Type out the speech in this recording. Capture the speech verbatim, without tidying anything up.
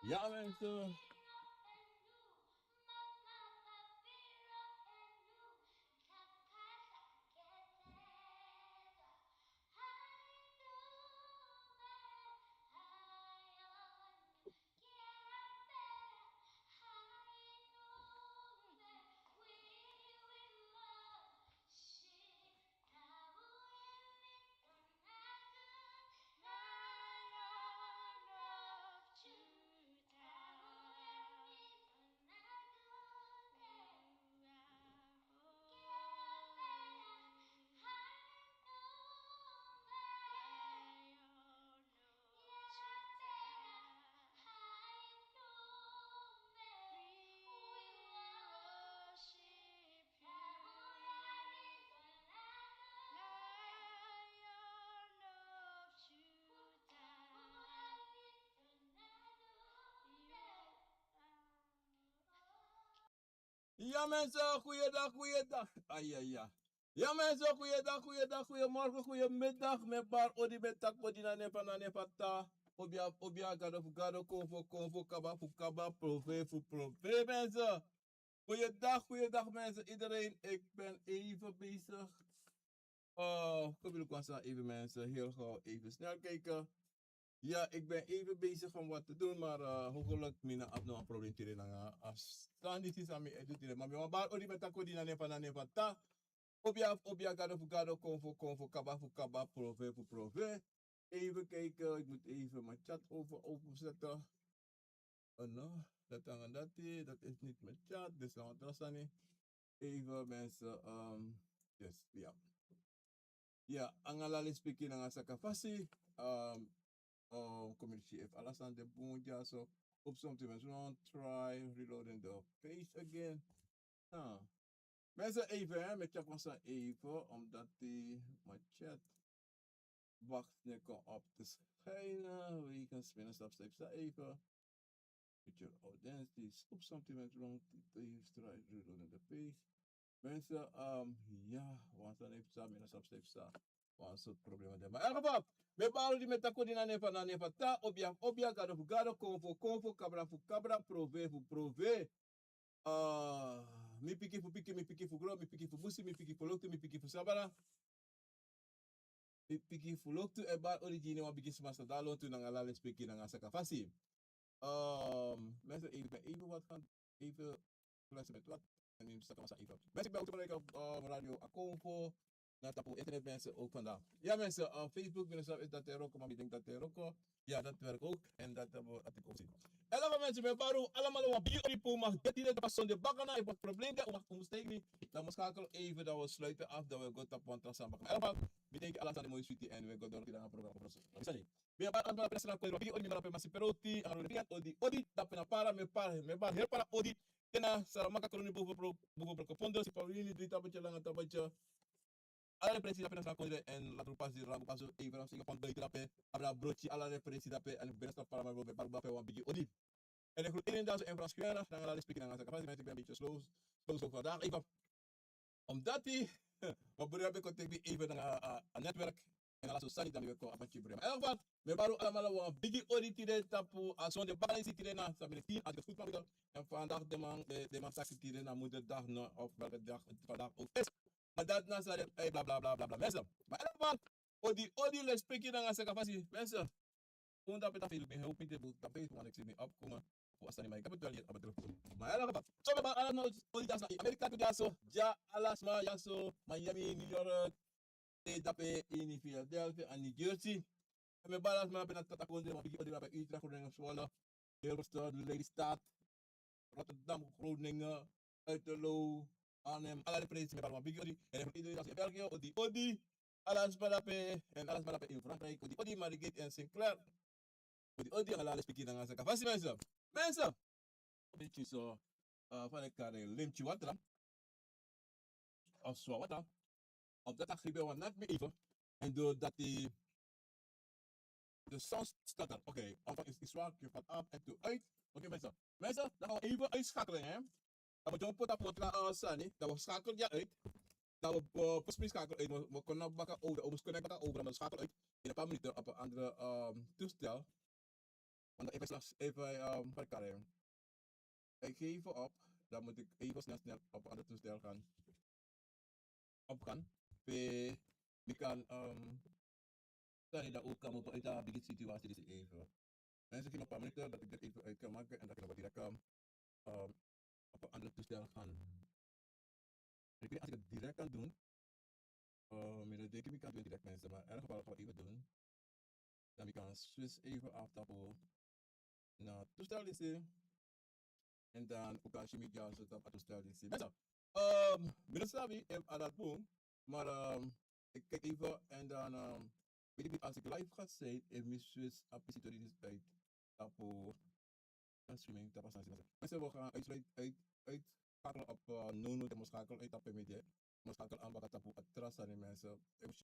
Ya, mensen. Ya, mensen, goeiedag, goeiedag. Ai, ai, ai. Ya, mensen, goeiedag, goeiedag, goeiemorgen, goeiemiddag. Mi e bari odi, mi e taki odi na nen fu, na nen fu Tata. Obia, obia, gado fu gado, konfo, konfo, kaba fu kaba, prove fu prove, mensen. Goeiedag, goeiedag, mensen, iedereen. Ik ben even bezig. Uh, kom, wil ik even, mensen, heel gauw even snel kijken. Ja, ik ben even bezig om wat te doen, maar uh, hopelijk mina heb nog een probleem te leren. Als dan dit is aan mij, doet hij. Maar mi e bari odi, mi e taki odi na nen fu, na nen fu Tata. Obia, obia, gado fu gado, konfo, konfo, kaba fu kaba, prove fu prove. Even kijken, ik moet even mijn chat over, overzetten. Oh no, dat hangt dat, dat is niet mijn chat, dus laten we dat staan. Even, mensen, um, yes, ja. Ya, nanga ala lespeki nanga sakafasi. Um, um, community, efu ala sani de bun dya so, op soms mensen wrong, try reloading the page again. Huh. Mensen, even, hè, mi e check wan sani even, omdat die, mijn chat wacht niet kon op te schijnen, wegens binnenstap steeds even. Picture audience, die is op soms mensen wrong, die, die heeft eruit reloading the page. Mensen, um, ja, want dan heeft ze binnenstap steeds wan sortu problema de. Maar in elk geval, mi e bari odi, mi e taki odi na nen fu, na nen fu Tata, obia, obia, gado fu gado, konfo, konfo, kabra fu kabra, prove fu prove. Uh, mi piki fu piki, mi piki fu gro, mi piki fu busi, mi piki fu loktu, mi piki fu sabana. Mi piki fu loktu, e bari odi gi wan bigi sma san de lontu nanga ala lespeki nanga sakafasi. Um, mensen, even, even wat gaan, even flessen met wat. En neem saka masa even. Mensen, ik ben ook te bereiken op uh, Radio Akomfo. Na tapu internet, mensen, ook vandaag. Ja, mensen, uh, Facebook, mensen, is dat er ook, maar ik denk dat er ook. Ja, dat werkt ook. En dat hebben we, had ik ook zien. Elke mensen, mi e bari un alamala wan bigi odi, puma, get in de pas zonde bakana, efu probleem de, un mag komen steken. Dan we schakelen even, dat we sluiten af, dat we go tapu wan tra sani baka. In elk geval, mi denki ala sani moi switi en we go door dan programma. Sani. Mi e bari alamala pres na kondre, bigi odi, mi e bari pe masi peroti, aro de odi, odi, dape na para, mi e bari, mi e bari heri para odi, te na Saramaka koloni boven Bro-, boven Brokopondo, si Paulini, dri tabetje, langa tabetje. Ala referensi dape na Saramaka kondre, en la tropas di Rago Paso, even als ik van buiten dape, abra brochi, ala referensi dape, en ben sa para, mi e bari dape wan bigi odi. En ik groet iedereen daar zo in Frans Guyana, dan ala lespeki nanga sakafasi, mensen, ik ben een beetje slow, slow zo vandaag. Even Omdat die, maar broer, heb ik tegen die even een, een, een netwerk. En ala so sani dan ben ik op een broer. Maar in elk geval, mi e bari un alamala wan bigi odi tide tapu, a zonde baka na tide na, sabi tien, als ik het goed kan weten. En vandaag de man, de, de man taki tide na moederdag, no, of welke dag het vandaag ook is. Maar dat na, zei hij, bla, bla, bla, bla, bla, mensen. Maar in elk geval, odi, odi, lespeki nanga sakafasi, mensen. Un dape na Facebook, mi e hopi te bun na Facebook, want ik zie mi opkomen. Fu a sani, maar ik heb het wel hier op de telefoon. Maar in elk geval, so mi e bari ala sma odi dya so, Amerika tu dya so, dya ala sma dya so, Miami, New York, te dape ini Philadelphia en New Jersey. En mi e bari ala sma dape na Tata Kondre, wan bigi odi dape Utrecht, Groningen, Zwolle, Hilversum, Lelystad, Rotterdam, Groningen, Uiterloo, Arnhem, ala referensi, mi e bari wan bigi odi. En efu iedereen als in België, odi, odi. Ala sma dape, en ala sma dape in Frankrijk, odi, odi, Margate en Sinclair. Odi, odi, ala lespeki nanga sakafasi, mensen. Mensen, een beetje zo, uh, van elkaar een limtje water. Of zo water. Omdat het gebeurt wat net meer even. En doordat die de sound stutter. Oké, of is, is zwaar, je valt af en toe uit. Oké, mensen. Mensen, dan gaan we even uitschakelen, hè. Dan moet je een potapotra uh, sani. Dan we schakelen je uit. Dan we uh, postprijs schakelen uit. We, we kunnen bakken over, we kunnen bakken over, dan we schakelen uit. In een paar minuten op een andere um, toestel. Want dan even straks even um, verkaren. Ik geef even op. Dan moet ik even snel, snel op een ander toestel gaan. Op gaan. Pe mi kan um, dan ook kan op uit de bigit situatie die ze even. Mensen geven een paar minuten dat ik dit even uit kan maken en dat ik nog wat direct kan um, op een ander toestel gaan. Ik weet niet als ik het direct kan doen. Uh, maar dat denk ik, ik kan doen direct mensen, maar in ieder geval gaan we even doen. Dan ik kan Swiss even aftappen naar toestel D C. En dan ook als je met jou zit op toestel D C. Mensen, um, mensen sabi, heb aan dat boom. Maar um, ik kijk even en dan um, weet ik niet als ik live ga zijn, heeft mijn Swiss applicatie die is uit. Tapu streaming, tapu sani. Mensen, we gaan uitsluit, uit, uitschakelen op uh, no no, dan schakelen uit tapu media. We schakelen aan baka tapu atrasa ni mensen.